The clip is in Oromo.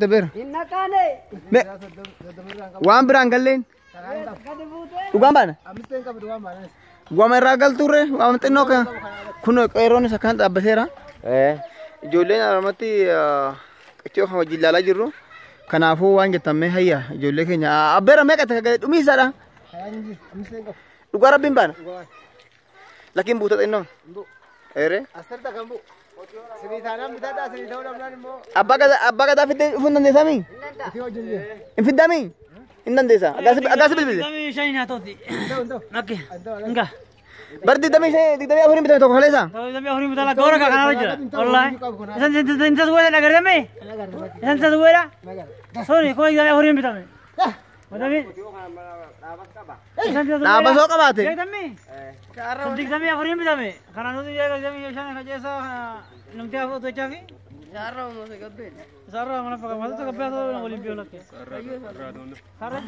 Beera. Waan biraan galleen. Dhugaan baana. Waama irraa galturre waama xinnoo kan kun qeerroon isa kan dhaabbateera. Ijoolleen aramatti qicoo kan wajjin ilaalaa jirru. Kanaafuu waan jettan mee hayya ijoollee keenya abbeera meeqa takka galee dhumii isaadha. Dhugaa rabbiin baana. Lakkiin buuta xinnoon. Eere. Abbaa gadaa fiddee dhufuu hin dandeessamii? Hin fiddamii? Hin dandeessa. Aggaasi bilbile. Bar 24 bitame tokko kaleessa. Dhaaba soo qabaate. 24 bitame. Kana nuti 25 kajeessa namti afur tochaa fi. Sarara mana fakkaatu gabbee waliin biyyoon lakke. Sarara.